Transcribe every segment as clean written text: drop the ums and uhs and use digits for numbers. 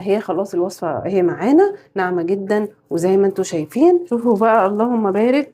هي خلاص الوصفة هي معانا ناعمة جدا وزي ما انتم شايفين. شوفوا بقى اللهم بارك،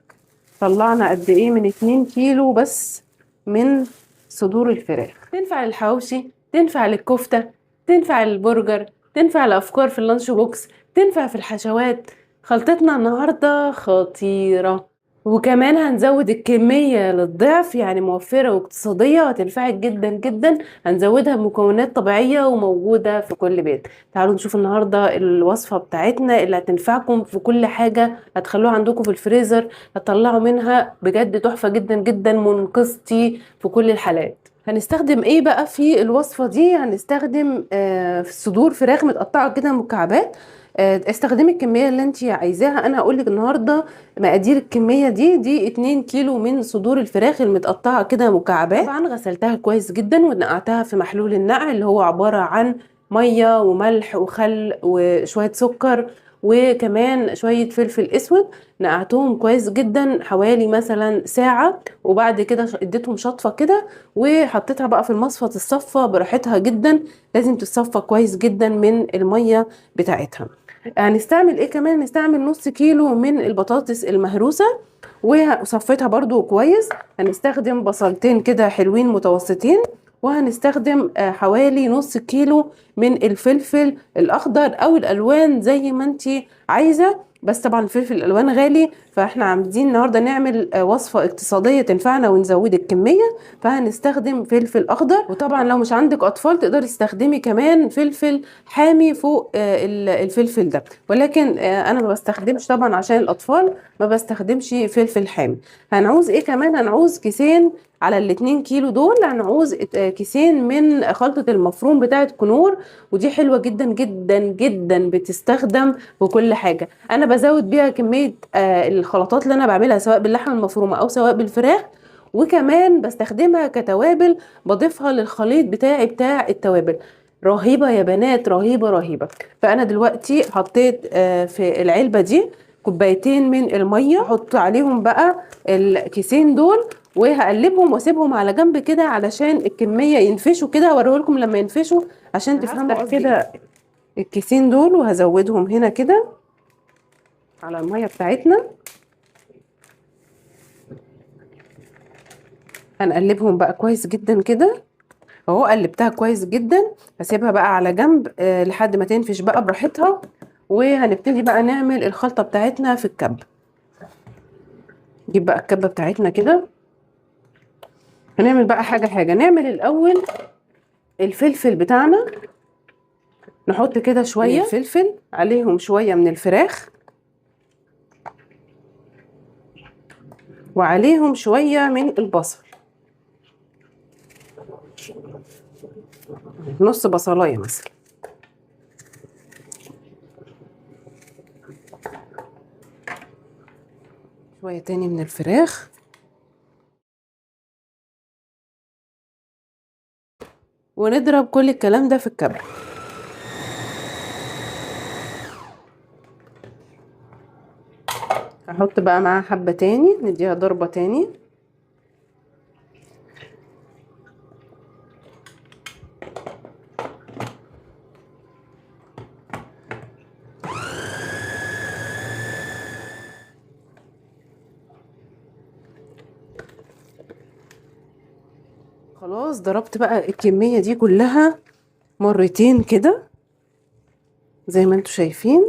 طلعنا قد ايه من 2 كيلو بس من صدور الفراخ. تنفع للحواوشي، تنفع للكفتة، تنفع للبرجر، تنفع لأفكار في ال lunch box، تنفع في الحشوات. خلطتنا النهاردة خطيرة، وكمان هنزود الكمية للضعف، يعني موفرة واقتصادية وهتنفعك جدا جدا. هنزودها بمكونات طبيعية وموجودة في كل بيت. تعالوا نشوف النهاردة الوصفة بتاعتنا اللي هتنفعكم في كل حاجة، هتخلوها عندكم في الفريزر، هتطلعوا منها بجد تحفة جدا جدا، منقذتي في كل الحالات. هنستخدم ايه بقى في الوصفة دي؟ هنستخدم صدور فراخ متقطعة كده مكعبات. استخدمي الكمية اللي انت عايزاها. انا هقولك النهاردة مقادير الكمية دي. دي 2 كيلو من صدور الفراخ المتقطعة كده مكعبات. طبعا غسلتها كويس جدا ونقعتها في محلول النقع اللي هو عبارة عن مية وملح وخل وشوية سكر وكمان شوية فلفل اسود. نقعتهم كويس جدا حوالي مثلا ساعة، وبعد كده اديتهم شطفة كده وحطيتها بقى في المصفى تتصفى براحتها جدا. لازم تتصفى كويس جدا من المية بتاعتها. هنستعمل ايه كمان؟ هنستعمل نص كيلو من البطاطس المهروسة وصفيتها برضو كويس. هنستخدم بصلتين كده حلوين متوسطين، وهنستخدم حوالي نص كيلو من الفلفل الاخضر او الالوان زي ما انتي عايزة، بس طبعا الفلفل الالوان غالي، فاحنا عايزين النهارده نعمل وصفة اقتصادية تنفعنا ونزود الكمية، فهنستخدم فلفل اخضر. وطبعا لو مش عندك اطفال تقدري تستخدمي كمان فلفل حامي فوق الفلفل ده، ولكن انا ما بستخدمش طبعا عشان الاطفال، ما بستخدمش فلفل حامي. هنعوز ايه كمان؟ هنعوز كيسين على الاتنين كيلو دول، هنعوز كيسين من خلطة المفروم بتاعت كنور، ودي حلوة جدا جدا جدا، بتستخدم في كل حاجة. انا بزود بيها كمية الخلطات اللي انا بعملها سواء باللحمة المفرومة او سواء بالفراخ، وكمان بستخدمها كتوابل بضيفها للخليط بتاعي بتاع التوابل. رهيبة يا بنات، رهيبة رهيبة. فانا دلوقتي حطيت في العلبة دي كوبايتين من المية، هحط عليهم بقى الكيسين دول وهقلبهم واسيبهم على جنب كده علشان الكمية ينفشوا كده، هوريهولكم لما ينفشوا عشان تفهموا هفتح قصدي كده ايه. الكيسين دول وهزودهم هنا كده على المية بتاعتنا. هنقلبهم بقى كويس جدا كده اهو، قلبتها كويس جدا. هسيبها بقى على جنب لحد ما تنفش بقى براحتها، وهنبتدي بقى نعمل الخلطة بتاعتنا في الكبة. نجيب بقى الكبة بتاعتنا كده، هنعمل بقى حاجة حاجة. نعمل الأول الفلفل بتاعنا، نحط كده شوية الفلفل عليهم شوية من الفراخ، وعليهم شوية من البصل، نص بصلاية مثلا. شوية تاني من الفراخ، ونضرب كل الكلام ده في الكبة. هحط بقى معاها حبة تاني، نديها ضربة تاني. خلاص ضربت بقى الكمية دي كلها مرتين كده زي ما انتوا شايفين.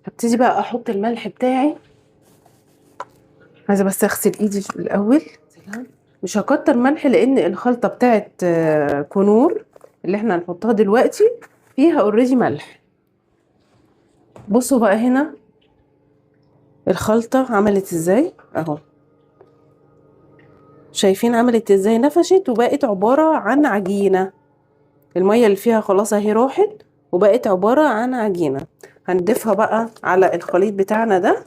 هبتدي بقى احط الملح بتاعي. عايزة بس اغسل ايدي الاول. مش هكتر ملح لان الخلطة بتاعت كنور اللي احنا هنحطها دلوقتي فيها اوريدي ملح. بصوا بقى هنا الخلطة عملت ازاي اهو، شايفين عملت ازاي؟ نفشت وبقت عبارة عن عجينة. المية اللي فيها خلاص اهي راحت وبقت عبارة عن عجينة. هنضيفها بقى على الخليط بتاعنا ده.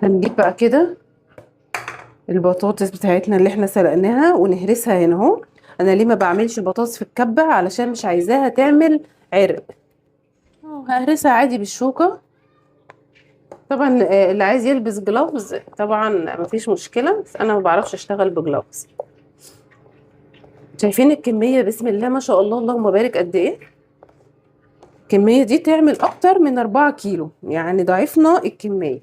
هنجيب بقى كده البطاطس بتاعتنا اللي احنا سلقناها ونهرسها هنا اهو. انا ليه ما بعملش بطاطس في الكبة؟ علشان مش عايزاها تعمل عرق. ههرسها عادي بالشوكة. طبعا اللي عايز يلبس جلافز طبعا مفيش مشكلة، بس انا ما بعرفش اشتغل بجلافز. شايفين الكمية؟ بسم الله ما شاء الله اللهم بارك قد ايه الكمية دي، تعمل اكتر من 4 كيلو، يعني ضعفنا الكمية.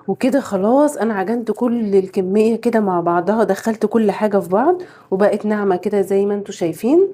وكده خلاص انا عجنت كل الكمية كده مع بعضها، دخلت كل حاجة في بعض وبقت ناعمة كده زي ما انتوا شايفين.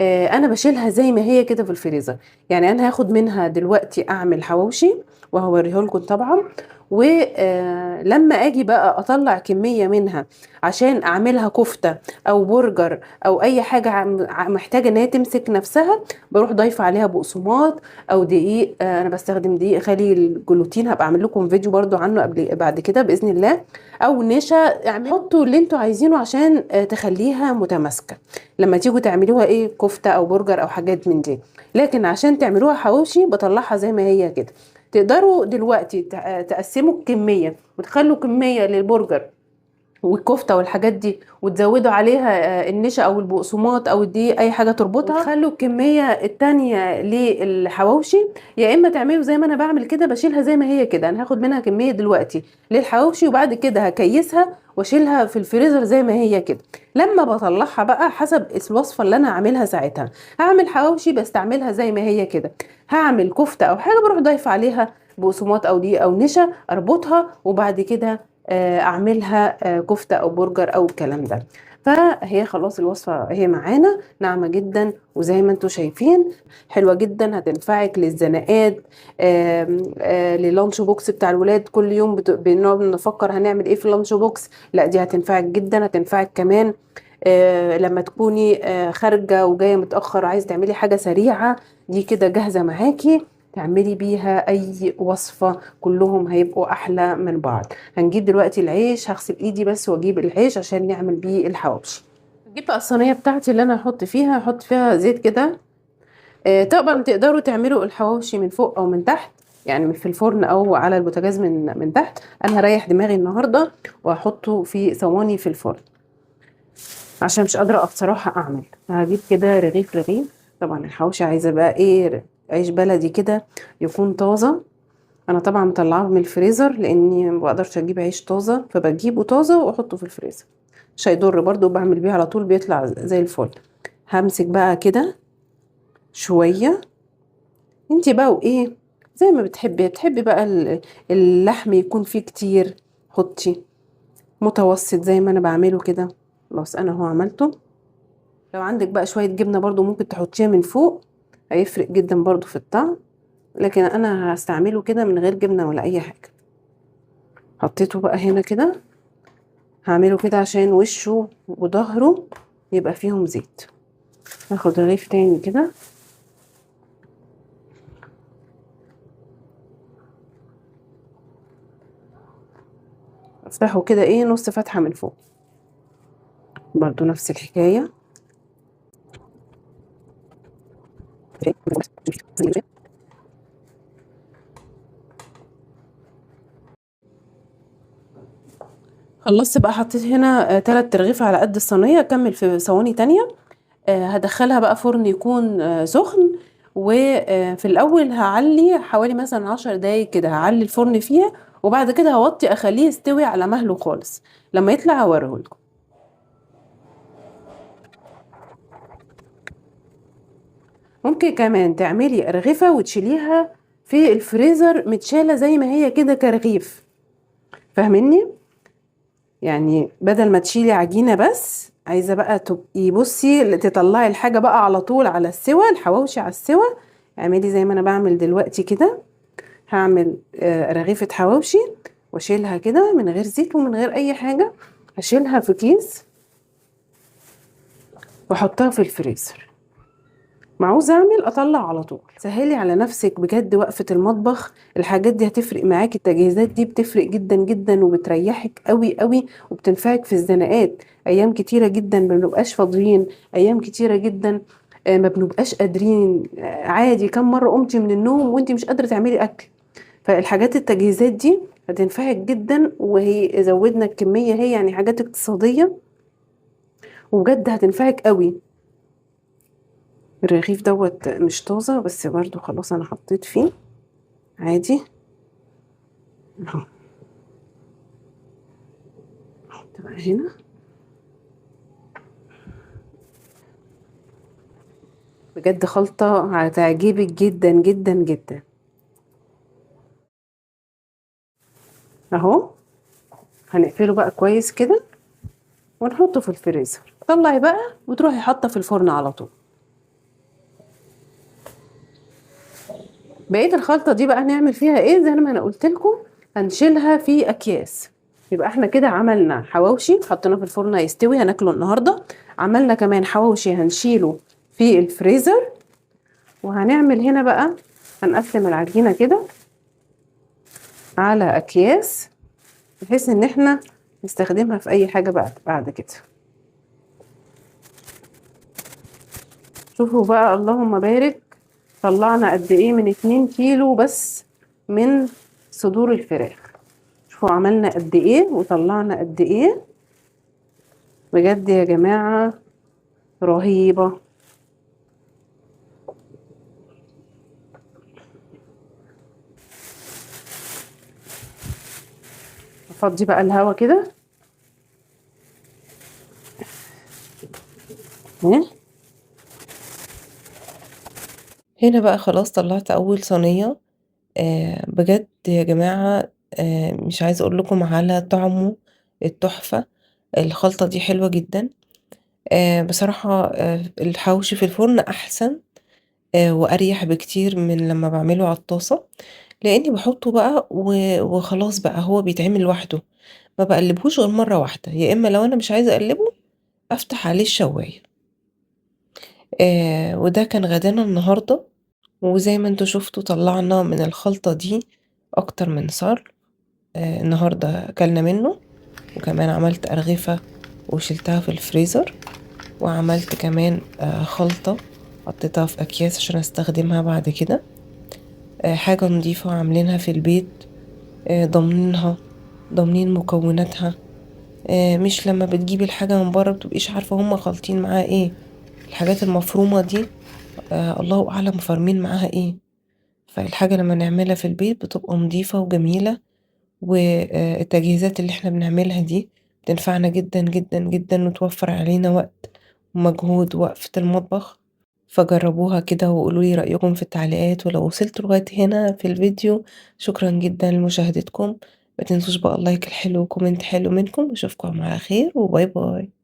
انا بشيلها زي ما هي كده في الفريزر، يعني انا هاخد منها دلوقتي اعمل حواوشي وهوريها لكم طبعا، ولما اجي بقى اطلع كمية منها عشان اعملها كفتة او برجر او اي حاجة محتاجة ان هي تمسك نفسها، بروح ضايفة عليها بقسماط او دقيق. انا بستخدم دقيق خالي الجلوتين، هبقى اعمل لكم فيديو برضو عنه قبل بعد كده باذن الله، او نشا. حطوا اللي انتوا عايزينه عشان تخليها متماسكة لما تيجوا تعملوها ايه، كفتة او برجر او حاجات من دي. لكن عشان تعملوها حواوشي بطلعها زي ما هي كده. تقدروا دلوقتي تقسموا الكمية وتخلوا كمية للبرجر والكفتة والحاجات دي، وتزودوا عليها النشا او البقسماط او الدقيق، اي حاجة تربطها، وتخلوا الكمية التانية للحواوشي. يا اما تعملوا زي ما انا بعمل كده، بشيلها زي ما هي كده. انا هاخد منها كمية دلوقتي للحواوشي وبعد كده هكيسها واشيلها في الفريزر زي ما هي كده. لما بطلعها بقى حسب الوصفة اللي انا هعملها ساعتها، هعمل حواوشي بستعملها زي ما هي كده، هعمل كفتة او حاجة بروح ضايفة عليها بقسماط او دقيق او نشا اربطها، وبعد كده اعملها كفتة او برجر او الكلام ده. فهي خلاص الوصفة هي معانا ناعمة جدا، وزي ما انتم شايفين حلوة جدا، هتنفعك للزناقات، لل lunch box بتاع الولاد. كل يوم بنقعد نفكر هنعمل ايه في ال lunch box، لا دي هتنفعك جدا. هتنفعك كمان لما تكوني خارجة وجاية متأخر عايزة تعملي حاجة سريعة، دي كده جاهزة معاكي تعملي بيها اي وصفة، كلهم هيبقوا احلى من بعض. هنجيب دلوقتي العيش، هغسل ايدي بس واجيب العيش عشان نعمل بيه الحواوشي. هجيب بقى الصينية بتاعتي اللي انا هحط فيها، هحط فيها زيت كده. طبعا تقدروا تعملوا الحواوشي من فوق او من تحت، يعني في الفرن او على البوتاجاز من تحت. انا هريح دماغي النهارده وهحطه في صواني في الفرن عشان مش قادرة اقف بصراحة اعمل. هجيب كده رغيف رغيف. طبعا الحواوشي عايزة بقى ايه، عيش بلدي كده يكون طازة. انا طبعا مطلعاه من الفريزر لاني ما بقدرش اجيب عيش طازة، فبجيبه طازة واحطه في الفريزر، مش هيضر برضو، بعمل بيه على طول بيطلع زي الفل. همسك بقى كده شوية، انتي بقى وايه زي ما بتحبي، بتحبي بقى اللحم يكون فيه كتير حطي، متوسط زي ما انا بعمله كده. خلاص انا اهو عملته. لو عندك بقى شوية جبنة برضو ممكن تحطيها من فوق، هيفرق جدا برضو في الطعم، لكن انا هستعمله كده من غير جبنة ولا اي حاجة. حطيته بقى هنا كده، هعمله كده عشان وشه وظهره يبقى فيهم زيت. هاخد رغيف تاني كده، افتحه كده ايه نص فتحة من فوق، برضو نفس الحكاية. خلصت بقى، حطيت هنا 3 رغيف على قد الصينية. اكمل في صواني تانية. هدخلها بقى فرن يكون سخن، وفي الاول هعلي حوالي مثلا 10 دقايق كده، هعلي الفرن فيها، وبعد كده هوطي اخليه يستوي على مهله خالص. لما يطلع هوريهولكم. ممكن كمان تعملي رغيفة وتشيليها في الفريزر متشالة زي ما هي كده كرغيف، فاهميني؟ يعني بدل ما تشيلي عجينة بس، عايزة بقى تبقي بصي تطلعي الحاجة بقى على طول على السوا، الحواوشي على السوا. اعملي زي ما انا بعمل دلوقتي كده. هعمل رغيفة حواوشي واشيلها كده من غير زيت ومن غير اي حاجة، هشيلها في كيس واحطها في الفريزر. معوزة اعمل اطلع على طول. سهلي على نفسك بجد وقفة المطبخ، الحاجات دي هتفرق معاكي، التجهيزات دي بتفرق جدا جدا وبتريحك قوي قوي وبتنفعك في الزناقات. ايام كتيرة جدا ما بنبقاش فاضيين، ايام كتيرة جدا ما بنبقاش قادرين. عادي كم مرة قمتي من النوم وانتي مش قادرة تعملي اكل، فالحاجات التجهيزات دي هتنفعك جدا، وهي زودنا الكمية، هي يعني حاجات اقتصادية وبجد هتنفعك قوي. الرغيف دوت مش طازة بس برضو خلاص انا حطيت فيه عادي اهو. احط بقى هنا. بجد خلطة هتعجبك جدا جدا جدا. اهو هنقفله بقى كويس كده ونحطه في الفريزر. طلعي بقى وتروحي حاطه في الفرن على طول. بقية الخلطة دي بقى هنعمل فيها ايه؟ زي ما انا قلت لكم هنشيلها في اكياس. يبقى احنا كده عملنا حواوشي حطيناه في الفرن هيستوي هناكله النهارده، عملنا كمان حواوشي هنشيله في الفريزر. وهنعمل هنا بقى هنقسم العجينة كده على اكياس بحيث ان احنا نستخدمها في اي حاجة بعد كده. شوفوا بقى اللهم بارك، طلعنا قد ايه من 2 كيلو بس من صدور الفراخ. شوفوا عملنا قد ايه وطلعنا قد ايه، بجد يا جماعة رهيبة. افضي بقى الهوا كده. هنا بقى خلاص طلعت اول صينية. بجد يا جماعة، مش عايزة اقول لكم على طعمه التحفة. الخلطة دي حلوة جدا. بصراحة، الحواوشي في الفرن احسن، واريح بكتير من لما بعمله على الطاسة، لاني بحطه بقى وخلاص بقى هو بيتعمل لوحده، ما بقلبهوش غير مرة واحدة، يا اما لو انا مش عايزة اقلبه افتح عليه الشواية. وده كان غدانا النهاردة. وزي ما انتوا شفتوا طلعنا من الخلطة دي اكتر من صار. النهاردة اكلنا منه، وكمان عملت ارغفة وشلتها في الفريزر، وعملت كمان خلطة حطيتها في اكياس عشان استخدمها بعد كده. حاجة نظيفة عاملينها في البيت، ضامنينها، ضامنين مكوناتها. مش لما بتجيبي الحاجة من بره بتبقيش عارفة هما خالطين معاها ايه. الحاجات المفرومة دي، الله أعلم فارمين معاها ايه. فالحاجة لما نعملها في البيت بتبقى نظيفة وجميلة، والتجهيزات اللي احنا بنعملها دي بتنفعنا جدا جدا جدا، وتوفر علينا وقت ومجهود ووقفة المطبخ. فجربوها كده وقولوا لي رأيكم في التعليقات. ولو وصلتوا لغاية هنا في الفيديو شكرا جدا لمشاهدتكم. ما تنسوش بقى ال like الحلو و comment حلو منكم. اشوفكم على خير، و bye bye.